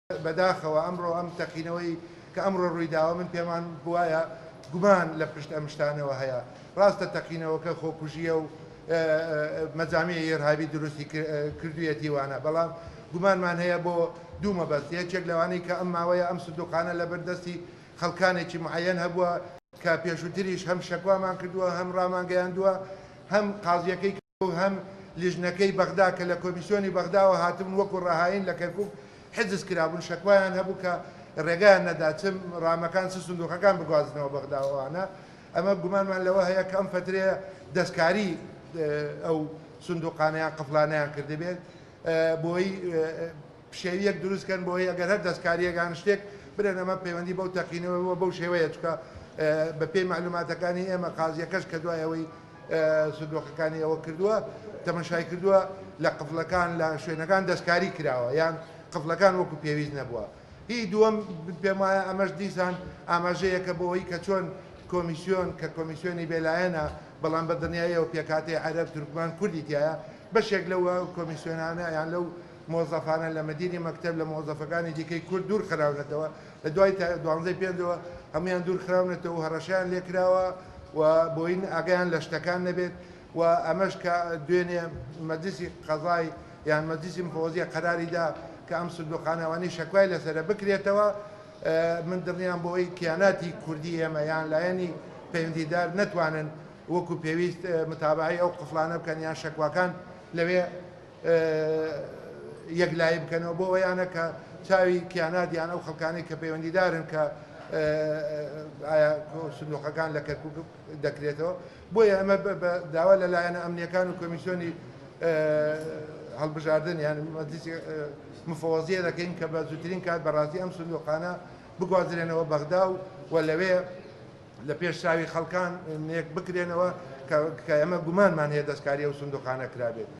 بەداخەوە ئەمڕۆ ئەم تەقینەوەی کە ئەمڕۆ ڕوویداوە من پێمان وایە گومان لە پشت ئەم شتانەوە هەیە. ڕاستە تەقینەوەکە خۆکوژییە و مەجامیعی ئیرهابی دروستی کردوویەتی وانە، بەڵام گومانمان هەیە بۆ دوو مەبەست، یەکێک لەوانەی کە ئەم ماوەیە ئەم سندوقانە لەبەر دەستی خەڵکانێکی معەیەن هەبووە کە پێشووتریش هەم شەکوامان کردووە هەم ڕامانگەیاندووە هەم قازیەکەی و هەم لیژنەکەی بەغدا کە لە کۆمیسیۆنی بەغداوە هاتبوون وەکو ڕەهاین لە کەرکوک حجز کرابوون شەکوایان هەبوو کە ڕێگایان نەدا چ ڕامەکان چ سندوقەکان بگوازنەوە بەغدا و ئەوانە. ئەمە گومانمان لەوە هەیە کە ئەم فەترەیە دەستکاری ئەو سندوقانە یان قفڵانەیان کردبێت بۆی پشێویەک دروست کەن بۆی ئەگەر هەر دەستکاریەک یان شتێک برێن ئەمە پەیوەندی بەو تەقینەوە بەو شێوەیە چکە بە پێی مەعلوماتەکانی ئێمە قازیەکەش کە دوای ئەوەی سندوقەکانی ئەوە کردووە تەمەشای کردووە لە قفلەکان لە شوێنەکان دەستکاری کراوە یان قفلەکان وەکو پێویست نەبووە. هی دووەم پێم وایە ئەمەش دیسان ئاماژەیەکە بۆ ئەوەی کە چۆن کۆمیسیۆن کە کۆمیسیۆنی بێلایەنە بەڵام بە دڵنیاییەوە پێکهاتەی عەرەب، تورکمان، کوردی تیایە، بەشێک لەو کۆمیسیۆنانە یان لەو مۆزەفانە لە مدیری مەکتەب لە مۆزەفەکانی دیکەی کورد دوور خراونەتەوە، لە دوای دوانزەی پێنجەوە هەموویان دوور خراونەتەوە و هەڕەشەیان لێکراوە و بۆین ئاگایان لە شتەکان نەبێت و ئەمەش کە دوێنێ مەجلیسی قەزای یان مەجلیسی مفەوەزیە قەراری دا کە ئەم سندوقانە ئەوانەی شەکوای لەسەرە بکرێتەوە، من دڵنیام بۆ ئەوەی کیاناتی کوردی ئێمە یان لایەنی پەیوەندیدار نەتوانن وەکو پێویست متابەعەی ئەو قفڵانە بکەن یان شەکواکان لەوێ یەکلایی بکەنەوە بۆ ئەوەیانە کە چاوی کیانات یان ئەو خەڵکانەی کە پەیوەندیدارن کە ئایا سندوقەکان لە کەرکوک دەکرێتەوە. بۆیە ئەمە داوا لە لایەنە ئەمنیەکان و کۆمیسیۆنی هەڵبژاردن یان مەجلیسی مفەوەزیە دەکەین کە بە زووترین کات بەڕاستی ئەم سندوقانە بگوازرێنەوە بەغدا و لەوێ لە پێش چاوی خەڵکان نێک بکرێنەوە کە ئێمە گومانمان هەیە دەستکاری ئەو سندوقانە کرابێت.